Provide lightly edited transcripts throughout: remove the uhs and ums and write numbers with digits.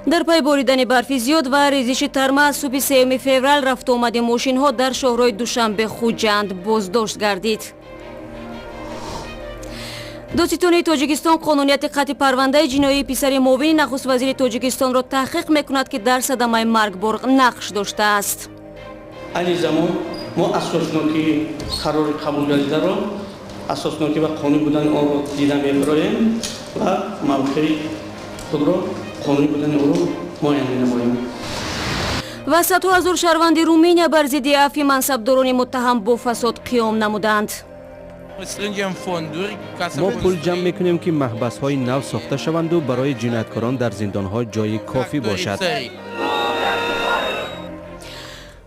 Дар пай боридани барфи зиёд ва резиши тарма аз субҳи 3 феврал рафтуомади мошинҳо дар шоҳроҳи Душанбе Хуҷанд боздошт гардид. Додситонии Тоҷикистон қонунияти қатъи парвандаи ҷиноии писари муовини нахуствазири Тоҷикистонро таҳқиқ мекунад, ки дар садамаи маргбор нақш доштааст. Айни замон мо асоснокии қарори қабулгардидаро, асоснокӣ ва қонунӣ будани онро дида мебароем ва мавқеи худро, қонунӣ будани онро муайян менамоем. Ва садҳо ҳазор шаҳрванди Руминия бар зидди афви мансабдорони муттаҳам бо фасод қиём намуданд. Мо пул ҷамъ мекунем, ки маҳбасҳои нав сохта шаванду барои ҷинояткорон дар зиндонҳо ҷойи кофӣ бошад.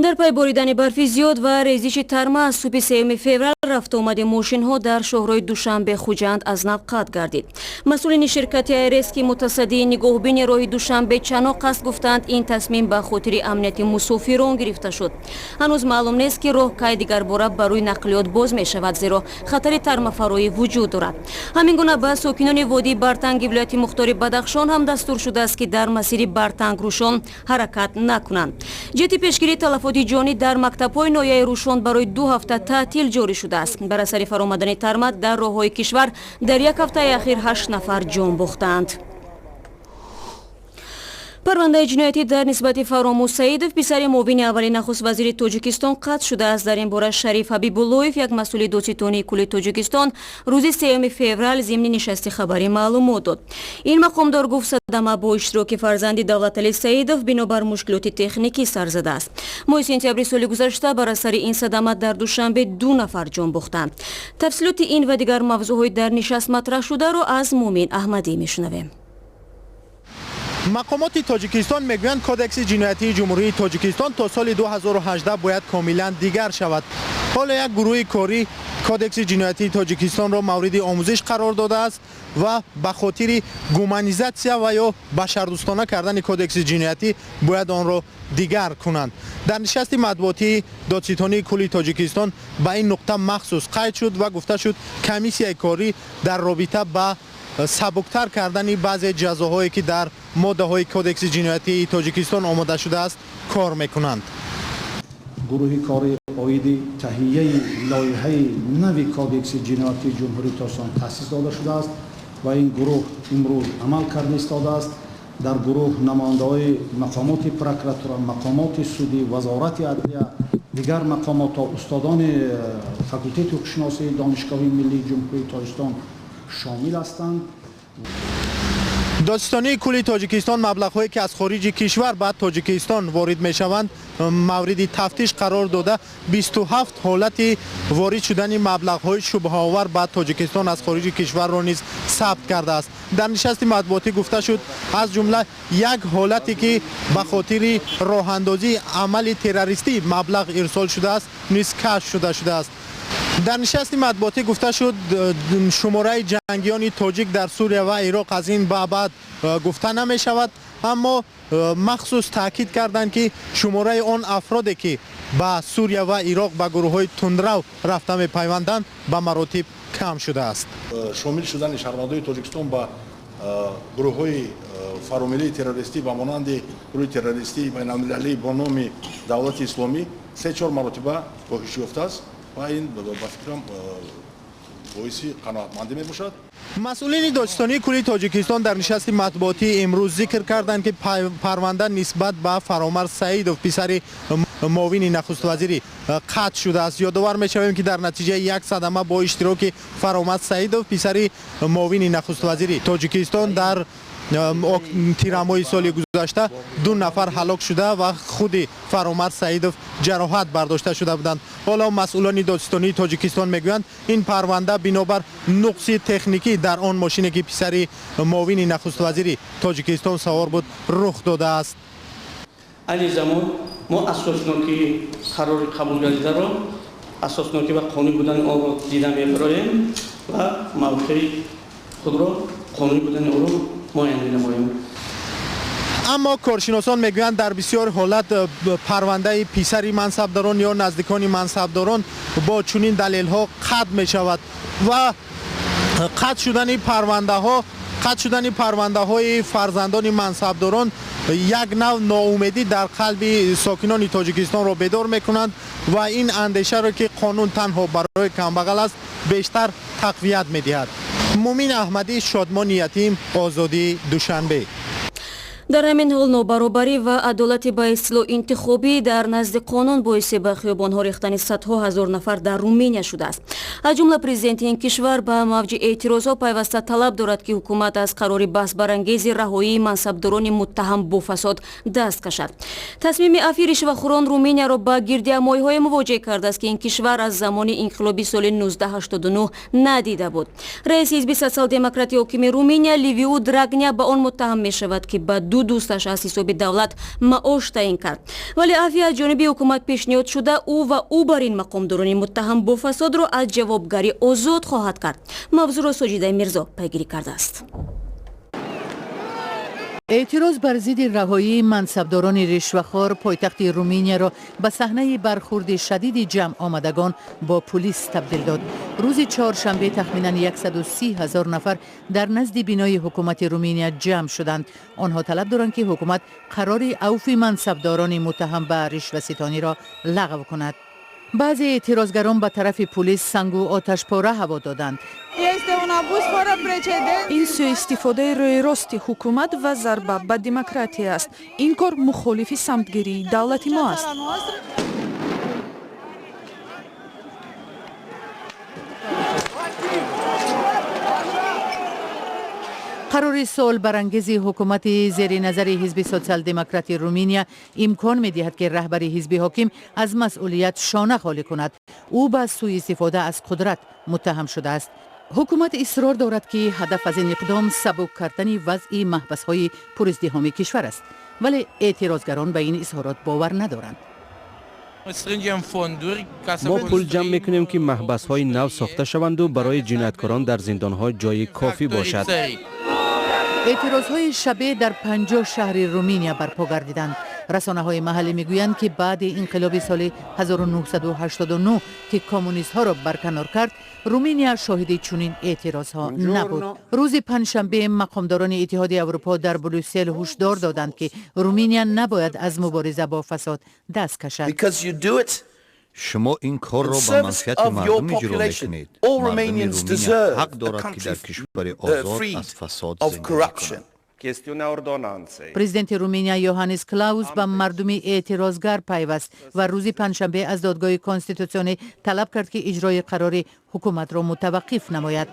Дар пай боридани барфи зиёд ва резиши тарма аз субҳи 3 феврал рафтуомади мошинҳо дар шоҳроҳи Душанбе Хуҷанд аз нав қатъ гардид. Масъулини ширкати АйРС, ки мутасаддии нигоҳубини роҳи Душанбе Чаноқ аст, гуфтанд, ин тасмим ба хотири амнияти мусофирон гирифта шуд. Ҳанӯз маълум нест, ки роҳ кай дигарбора барои нақлиёт боз мешавад, зеро хатари тармафароӣ вуҷуд дорад. Ҳамин гуна ба сокинони водии Бартанги вилояти мухтори Бадахшон ҳам дастур шудааст, ки дар масири Бартанг Рушон ҳаракат накунанд. Ҷиҳати пешгирии талафоти ҷонӣ дар мактабҳои ноҳияи Рушон барои 2 ҳафта таътил ҷорӣ шудааст. Бар асари фаромадани тарма дар роҳҳои кишвар дар як ҳафтаи ахир ҳашт нафар ҷон бохтаанд. Парвандаи ҷиноятӣ дар нисбати Фаромӯз Саидов, писари муовини аввали нахуствазири Тоҷикистон, қатъ шудааст. Дар ин бора Шариф Ҳабибуллоев, як масъули Додситонии кулли Тоҷикистон, рӯзи 3 феврал зимни нишасти хабарӣ маълумот дод. Ин мақомдор гуфт, садама бо иштироки фарзанди Давлатали Саидов бинобар мушкилоти техникӣ сар задааст. Моҳи сентябри соли гузашта бар асари ин садама дар Душанбе ду нафар ҷон бохтанд. Тафсилоти ин ва дигар мавзӯъҳои дар нишаст матраҳшударо аз Муъмин Аҳмадӣ мешунавем. Мақомоти Тоҷикистон мегӯянд, Кодекси ҷиноятии Ҷумҳурии Тоҷикистон то соли 2018 бояд комилан дигар шавад. Ҳоло як гурӯҳи корӣ Кодекси ҷиноятии Тоҷикистонро мавриди омӯзиш қарор додааст ва ба хотири гуманизатсия ва ё башардӯстона кардани Кодекси ҷиноятӣ бояд онро дигар кунанд. Дар нишасти матбуотии Додситонии кулли Тоҷикистон ба ин нуқта махсус қайд шуд ва гуфта шуд, комиссияи корӣ дар робита ба сабуктар кардани баъзе ҷазоҳое, ки дар моддаҳои Кодекси ҷиноятии Тоҷикистон омода шудааст, кор мекунанд. Гурӯҳи кори оиди таҳияи лоиҳаи нави Кодекси ҷиноятии Ҷумҳурии Тоҷикистон таъсис дода шудааст ва ин гурӯҳ имрӯз амал карда истодааст. Дар гурӯҳ намояндаҳои мақомоти прокуратура, мақомоти судӣ, Вазорати адлия, дигар мақомотҳо, устодони факултети ҳуқуқшиносии Донишгоҳи миллии Ҷумҳурии Тоҷикистон шомил ҳастанд. Додситонии кулли Тоҷикистон маблағҳое, ки аз хориҷи кишвар ба Тоҷикистон ворид мешаванд, мавриди тафтиш қарор дода, 27 ҳолати ворид шудани маблағҳои шубҳаовар ба Тоҷикистон аз хориҷи кишварро низ сабт кардааст. Дар нишасти матбуотӣ гуфта шуд, аз ҷумла як ҳолате, ки ба хотири роҳандозии амали террористӣ маблағ ирсол шудааст, низ кашф шуда шудааст. Дар нишасти матбуотӣ гуфта шуд, шумораи ҷангиёни тоҷик дар Сурия ва Ироқ аз ин ба баъд гуфта намешавад, аммо махсус таъкид карданд, ки шумораи он афроде, ки ба Сурия ва Ироқ ба гурӯҳҳои тундрав рафта мепайванданд, ба маротиб кам шудааст. Шомил шудани шаҳрвандони Тоҷикистон ба гурӯҳҳои фаромиллии террористӣ, ба монанди гурӯҳи террористии байналмилалӣ бо номи Давлати Исломӣ, се чор маротиба коҳиш ёфтааст ва ин, ба фикрам, боиси қаноатмандӣ мебошад. Масъулини Додситонии кулли Тоҷикистон дар нишасти матбуотии имрӯз зикр карданд, ки парванда нисбат ба Фаромарз Саидов, писари муовини нахуствазирӣ, қатъ шудааст. Ёдовар мешавем, ки дар натиҷаи як садама бо иштироки Фаромарз Саидов, писари муовини нахуствазири Тоҷикистон, дар тирамоҳи соли гузашта ду нафар ҳалок шуда ва худи Фаромарз Саидов ҷароҳат бардошта шуда буданд. Ҳоло масъулони Додситонии Тоҷикистон мегӯянд, ин парванда бинобар нуқси техникӣ дар он мошине, ки писари муовини нахуствазири Тоҷикистон савор буд, рух додааст. Айни замон мо асоснокии қарори қабулгардидаро, асоснокӣ ва қонунӣ будани онро дида мебароем ва мавқеи худро, қонунӣ будани онро муайян менамоем. Аммо коршиносон мегӯянд, дар бисёр ҳолат парвандаи писари мансабдорон ё наздикони мансабдорон бо чунин далелҳо қатъ мешавад ва қатъ шудани парвандаҳо. Қатъ шудани парвандаҳои фарзандони мансабдорон як нав ноумедӣ дар қалби сокинони Тоҷикистонро бедор мекунанд ва ин андешаро, ки қонун танҳо барои камбағал аст, бештар тақвият медиҳад. Мумин Аҳмадӣ, Шодмон Ятим, Озодӣ, Душанбе. Дар ҳамин ҳол, нобаробарӣ ва адолати ба истилоҳ интихобӣ дар назди қонун боиси ба хиёбонҳо рехтани садҳо ҳазор нафар дар Руминия шудааст. Аз ҷумла президенти ин кишвар ба мавҷи эътирозҳо пайваста талаб дорад, ки ҳукумат аз қарори баҳсбарангези раҳоии мансабдорони муттаҳам бо фасод даст кашад. Тасмими афви ришвахӯрон Руминияро ба гирдиҳамоиҳое мувоҷеҳ кардааст, ки ин кишвар аз замони инқилоби соли 1989 надида буд. Раиси ҳизби Социал-демократи ҳокими Руминия Ливиу Драгня ба он муттаҳам мешавад, ки ба ду дӯсташ аз ҳисоби давлат маош таъин кард. Вале афви аз ҷониби ҳукумат пешниҳод шуда ӯ ва ӯ бар ин мақомдорони муттаҳам бо фасодро аз ҷавобгарӣ озод хоҳад кард. Мавзӯъро Соҷидаи Мирзо пайгирӣ кардааст. Эътироз бар зидди раҳоии мансабдорони ришвахор пойтахти Руминияро ба саҳнаи бархурди шадиди ҷамъ омадагон бо пулис табдил дод. Рӯзи чоршанбе тахминан 130 ҳазор нафар дар назди бинои ҳукумати Руминия ҷамъ шуданд. Онҳо талаб доранд, ки ҳукумат қарори авфи мансабдорони муттаҳам ба ришваситониро лағв кунад. Баъзе эътирозгарон ба тарафи пулис сангу оташпора ҳаво доданд. Ин сӯистифодаи рӯйрости ҳукумат ва зарба ба демократия аст. Ин кор мухолифи самтгирии давлати мо аст. Қарори суолбарангези ҳукумати зери назари ҳизби Социал-демократи Руминия имкон медиҳад, ки раҳбари ҳизби ҳоким аз масъулият шона холӣ кунад. Ӯ ба сӯистифода аз қудрат муттаҳам шудааст. Ҳукумат исрор дорад, ки ҳадаф аз ин иқдом сабук кардани вазъи маҳбасҳои пуриздиҳоми кишвар аст, вале эътирозгарон ба ин изҳорот бовар надоранд. Мо пул ҷамъ мекунем, ки маҳбасҳои нав сохта шаванду барои ҷинояткорон дар зиндонҳо ҷои кофӣ бошад. Эътирозҳои шабеҳ дар 50 шаҳри Руминия барпо гардиданд. Расонаҳои маҳаллӣ мегӯянд, ки баъди инқилоби соли 1989, ки коммунистҳоро барканор кард, Руминия шоҳиди чунин эътирозҳо набуд. Рӯзи панҷшанбе мақомдорони Иттиҳоди Аврупо дар Брюссел ҳушдор доданд, ки Руминия набояд аз мубориза бо фасод даст кашад. Шумо ин корро ба манфиати мардум иҷро мекунед. Мардуми Руминия ҳақ дорад, ки дар кишвари озод аз фасод зиндагӣ кунад. Президенти Руминия Йоҳаннис Клаус ба мардуми эътирозгар пайваст ва рӯзи панҷшанбе аз додгоҳи конститутсионӣ талаб кард, ки иҷрои қарори ҳукуматро мутаваққиф намояд.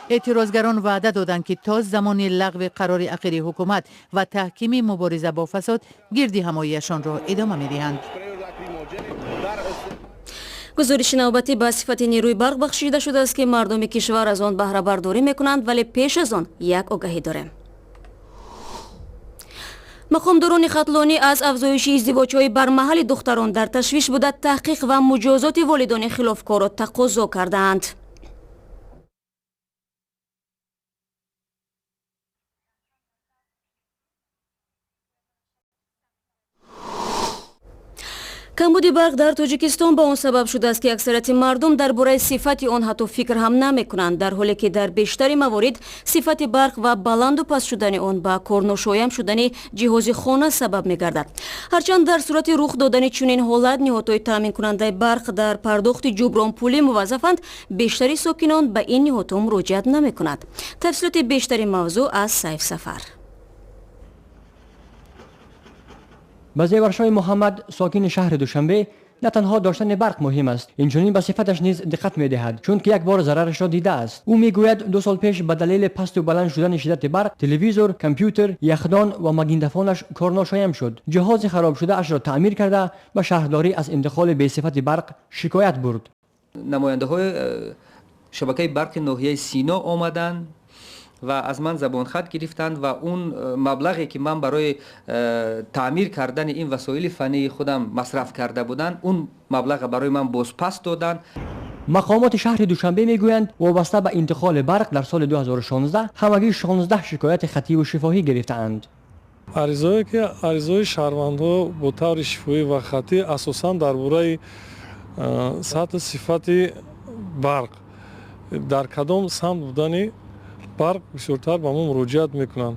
Эътирозгарон ваъда доданд, ки то замони лағви қарори ахири ҳукумат ва таҳкими мубориза бо фасод гирди ҳамоияшонро идома медиҳанд. Гузориши навбатӣ ба сифати нерӯи барқ бахшида шудааст, ки мардуми кишвар аз он баҳрабардорӣ мекунанд. Вале пеш аз он як огаҳӣ дорем. Мақомдорони Хатлонӣ аз афзоиши издивоҷҳои бармаҳали духтарон дар ташвиш буда, таҳқиқ ва муҷозоти волидони хилофкорро тақозо кардаанд. Камбуди барқ дар Тоҷикистон ба он сабаб шудааст, ки аксарияти мардум дар бораи сифати он ҳатто фикр ҳам намекунанд, дар ҳоле ки дар бештари маворид сифати барқ ва баланду паст шудани он ба корношоям шудани ҷиҳози хона сабаб мегардад. Ҳарчанд дар сурати рух додани чунин ҳолат ниҳодҳои таъминкунандаи барқ дар пардохти ҷубронпулӣ муваззафанд, бештари сокинон ба ин ниҳодҳо муроҷиат намекунанд. Тафсилоти бештари мавзӯъ аз Сайф Сафар. Ба Зеваршои Муҳаммад, сокини шаҳри Душанбе, на танҳо доштани барқ муҳим аст, инчунин ба сифаташ низ диққат медиҳад, чунки як бор зарарашро дидааст. Ӯ мегӯяд, 2 сол пеш ба далели пасту баланд шудани шиддати барқ телевизор, компютер, яхдон ва магнитофонаш корношоям шуд. Ҷиҳози харобшудаашро таъмир карда, ба шаҳрдорӣ аз интиқоли бесифати барқ шикоят бурд. Намояндаҳои шабакаи барқи ноҳияи Сино омаданд ва аз ман забонхат гирифтанд ва он маблағе, ки ман барои таъмир кардани ин васоили фаннии худам масраф карда буданд, он маблаға барои ман бозпас доданд. Мақомоти шаҳри Душанбе мегӯянд, вобаста ба интиқоли барқ дар соли 2016 ҳамагӣ 16 шикояти хаттиву шифоҳӣ гирифтаанд. Аризое ки аризои шаҳрвандҳо бо таври шифоҳӣ ва хаттӣ асосан дар бораи сатҳи сифати барқ, дар кадом самт будани Барқ бисёртар ба мо муроҷиат мекунанд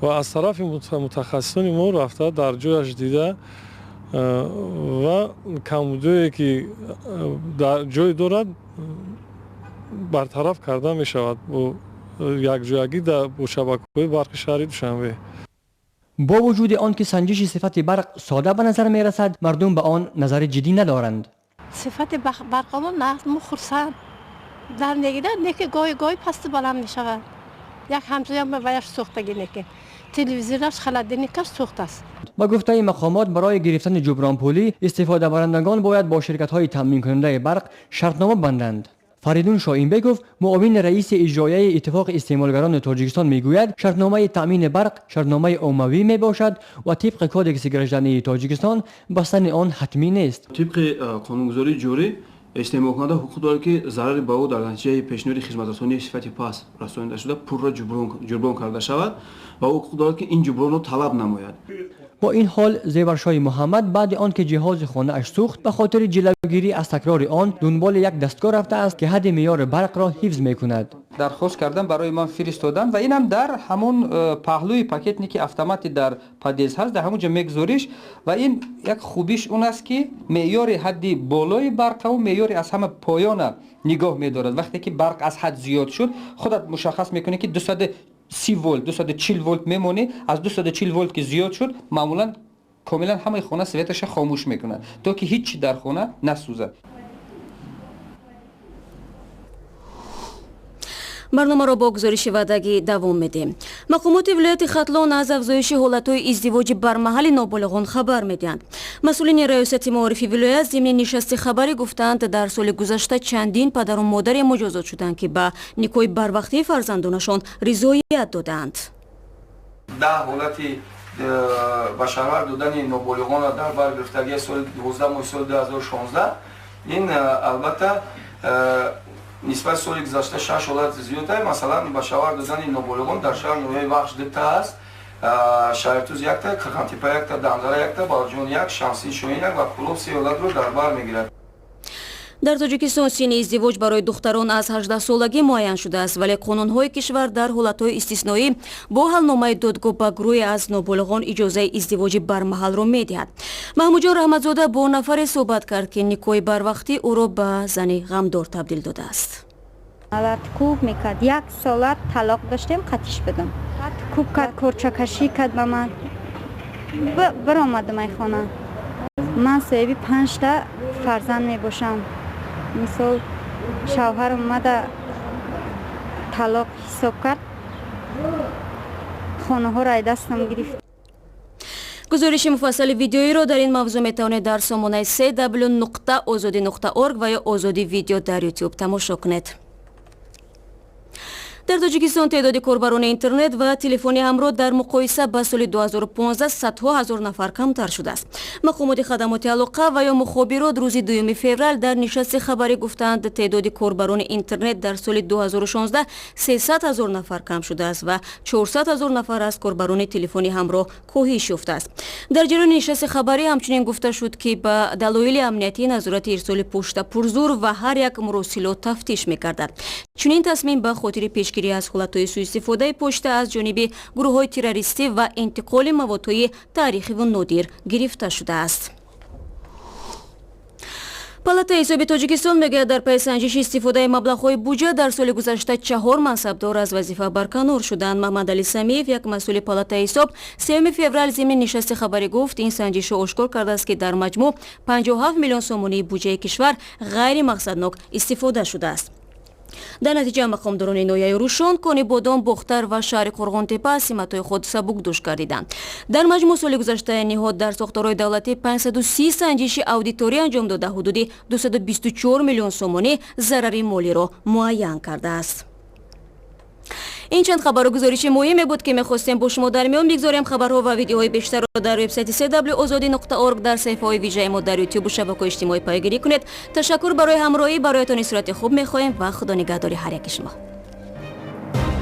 ва аз тарафи мутахассисони мо рафта дар ҷояш дида ва камбудие ки дар ҷой дорад бартараф карда мешавад бо якҷоягӣ бо шабакаҳои барқи шаҳри Душанбе. Бо вуҷуди он ки санҷиши сифати барқ сода ба назар мерасад, мардум ба он назари ҷиддӣ надоранд. Сифати барқамо мо хурсанд дар негида, неки гоҳи гоҳи пасту баланд мешавад. Як ҳамсоям ваяш сӯхтагӣ, неки телевизораш, холодильникаш сӯхтааст. Ба гуфтаи мақомот, барои гирифтани ҷубронпулӣ истифодабарандагон бояд бо ширкатҳои таъминкунандаи барқ шартнома банданд. Фаридун Шоинбеков, муовини раиси иҷроияи Иттифоқи истеъмолгарони Тоҷикистон, мегӯяд, шартномаи таъмини барқ шартномаи оммавӣ мебошад ва тибқи Кодекси граждании Тоҷикистон бастани он ҳатмӣ нест. Тибқи қонунгузории ҷорӣ, истеъмолкунанда ҳуқуқ дорад, ки зарари ба ӯ дар натиҷаи пешниҳоди хизматрасонии сифати паст расонида шуда пурра ҷуброн карда шавад ва ӯ ҳуқуқ дорад, ки ин ҷубронро талаб намояд. Бо ин ҳол, Зеваршоҳи Муҳаммад баъди он ки ҷиҳози хонааш сӯхт, ба хотири ҷилавгирӣ аз такрори он дунболи як дастгоҳ рафтааст, ки ҳадди меъёри барқро ҳифз мекунад. Дархост кардам, барои ман фиристоданд ва инам дар ҳамон паҳлӯи пакетники автомати дар подъезд ҳаст, дар ҳамон ҷо мегузориш. Ва ин як хубиш он аст, ки меъёри ҳадди болои барқаву меъёри аз ҳама поёна нигоҳ медорад. Вақте ки барқ аз ҳад зиёд шуд, худат мушаххас мекунӣ, ки 230 вольт, 240 вольт мемонӣ. Аз 240 вольт ки зиёд шуд, маъмулан комилан ҳамаи хона светаша хомӯш мекунад, то ки ҳеҷ чи дар хона насӯзад. Барномаро бо гузориши ваъдагӣ давом медиҳем. Мақомоти вилояти Хатлон аз афзоиши ҳолатҳои издивоҷи бармаҳали ноболиғон хабар медиҳанд. Масъулини раёсати маорифи вилоят зимни нишасти хабарӣ гуфтаанд, дар соли гузашта чандин падару модаре муҷозот шуданд, ки ба никоҳи барвақтии фарзандонашон ризоият додаанд. 10 ҳолати ба шавҳар додани ноболиғонро дар бар гирифтагии соли 12 моҳи соли 2016, ин албатта нисбати соли гузашта шаш ҳолат зиёд аст. Масалан, ба шавҳар додани ноболиғон дар шаҳр ноҳияи Вахш дута аст, Шаҳритуз якта, Қирғантепа якта, Данғара якта, Балҷон як, Шамсин Шоҳин як ва Кӯлоб се ҳолатро дар бар мегирад. Дар Тоҷикистон синни издивоҷ барои духтарон аз 18 солагӣ муайян шудааст, вале қонунҳои кишвар дар ҳолатҳои истисноӣ бо ҳалномаи додгоҳ ба гурӯҳе аз ноболиғон иҷозаи издивоҷи бармаҳалро медиҳад. Маҳмудҷон Раҳматзода бо нафаре суҳбат кард, ки никоҳи барвақтӣ ӯро ба зани ғамдор табдил додааст. Кӯб мекард, як сола талоқ доштем, қатиш будам. Кӯб кард, корчакашӣ кард ба ман, баромадам ай хона. Ман соҳиби панҷта фарзанд мебошам. Мисол, шавҳарам омада талоқ ҳисоб кард, хонаҳоро ай дастам гирифт. Гузориши муфассали видеоиро дар ин мавзӯъ метавонед дар сомонаи cw.ozodi.org ва ё Озодӣ видео дар Ютуб тамошо кунед. Дар Тоҷикистон теъдоди корбарони интернет ва телефони ҳамроҳ дар муқоиса ба соли 2015 садҳо ҳазор нафар камтар шудааст. Мақомоти хадамоти алоқа ва ё мухобирот рӯзи 2 феврал дар нишасти хабарӣ гуфтаанд, теъдоди корбарони интернет дар соли 2016 300 ҳазор нафар кам шудааст ва 400 ҳазор нафар аз корбарони телефони ҳамроҳ коҳиш ёфтааст. Дар ҷараёни нишасти хабарӣ ҳамчунин гуфта шуд, ки ба далоили амниятӣ назорати ирсоли пошта пурзур ва ҳар як муросилот тафтиш мекардад. Чунин тасмим ба хотири пешгирӣ аз ҳолатҳои сӯистифодаи пошта аз ҷониби гурӯҳҳои террористӣ ва интиқоли маводҳои таърихиву нодир гирифта шудааст. Палатаи ҳисоби Тоҷикистон мегӯяд, дар пайи санҷиши истифодаи маблағҳои буҷа дар соли гузашта чаҳор мансабдор аз вазифа барканор шуданд. Маҳмадалӣ Самиев, як масъули палатаи ҳисоб, 3 феврал зимни нишасти хабарӣ гуфт, ин санҷишҳо ошкор кардааст, ки дар маҷмӯъ 57 миллион сомонии буҷаи кишвар ғайримақсаднок истифода шудааст. Дар натиҷа мақомдорони ноҳияи Рӯшон, Конибодом, Бохтар ва шаҳри Қурғонтепа аз симатҳои худ сабукдӯш гардиданд. Дар маҷмӯъ соли гузашта ниҳод дар сохторҳои давлатӣ 530 санҷиши аудиторӣ анҷом дода, ҳудуди 224 миллион сомонӣ зарари молиро муайян кардааст. Ин чанд хабару гузориши муҳиме буд, ки мехостем бо шумо дар миён бигзорем. Хабарҳо ва видеоҳои бештарро дар вебсайти cw.ozodi.org, дар саҳифаҳои вижаи мо дар Ютубу шабакаҳои иҷтимоӣ пайгирӣ кунед. Ташаккур барои ҳамроҳӣ, бароятон истироҳати хуб мехоҳем ва Худо нигаҳдори ҳар яки шумо.